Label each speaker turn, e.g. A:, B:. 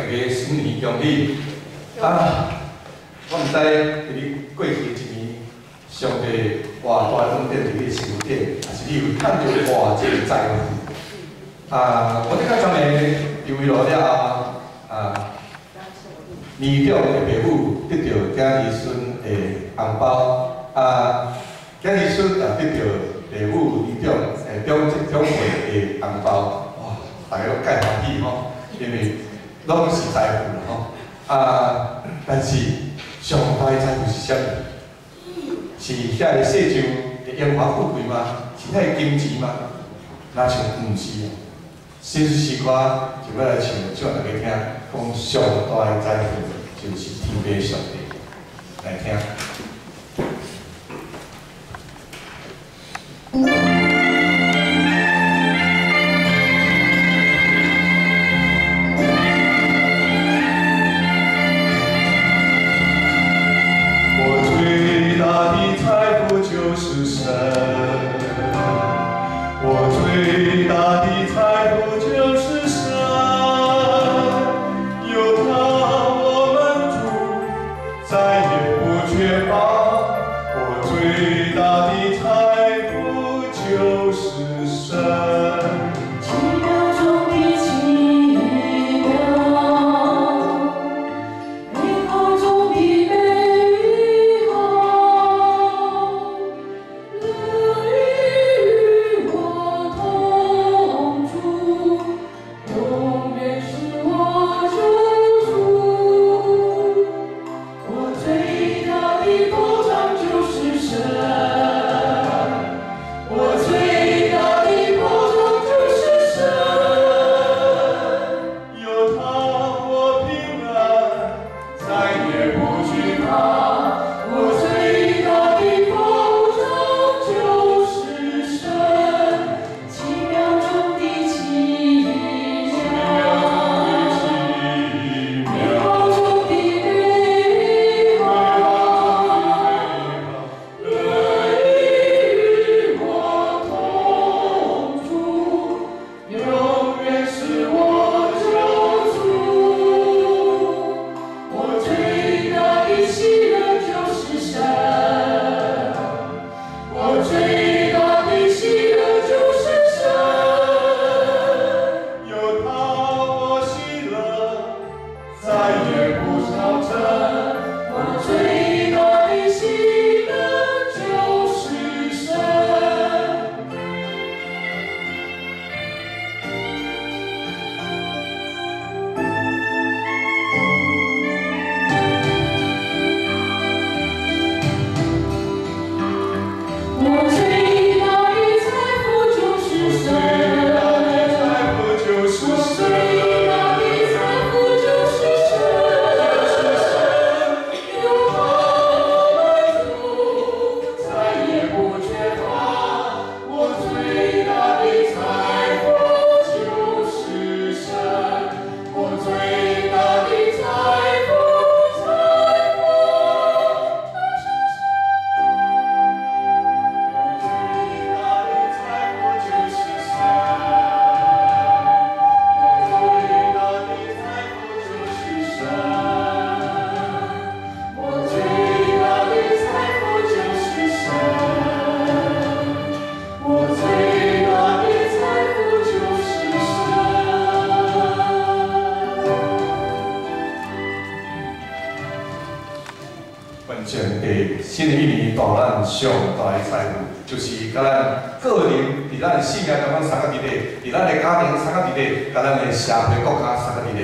A: 家新年恭喜！啊，我毋知佇你過去一年，上帝偌大恩典佇你身頂，抑是你有趁著偌濟財富？啊，我頂下昨暝入圍落了後，啊，年長的爸母得著囝兒孫的紅包，啊，囝兒孫也得著爸母年長的長長輩的紅包，哇，大家攏蓋歡喜吼，因為攏是財富啦吼。啊，但是上大的財富是啥物？是遐个世上的榮華富貴嗎？是遐个金錢嗎？若像毋是啊。新詩歌就欲來唱，唱大家聽，講上大的財富就是天父上帝，來聽。
B: 我最大的財富就是神，我最大的財富就是神，有他我滿足，再也不缺乏。我最大的財富就是神。
C: 奇妙中的奇妙，美好中的美好，樂意與我同住，永遠是我救主。我最大的保障就是神，我最大的保障就是神。
B: 有他我平安，再也不懼怕。
C: 我最大的保障就是神，奇妙中的奇妙，美好中的美好，樂意與我同住，永遠是我救主。我最大的喜樂就是神，我最大的喜樂就是神。
B: 有他我喜樂，再也不挑戰。
C: 我最大的喜樂就是神。我最大的財富就是神，
B: 財富就是
C: 我
B: 神，
C: 最大的財富就是神，有他我滿足，再也不缺乏。我最大的財富就是神，我最大的財富，財富就是神。
B: 我最大的財富就是神，我最大的財富就是神，
C: 我最大的財富就是神，我最大的財富就是神。
A: 願上帝新的一年帶咱上大的財富，就是佮咱個人佇咱的生命當中相佮佇咧，佇咱的家庭相佮佇咧，佮咱的社會國家相佮佇咧。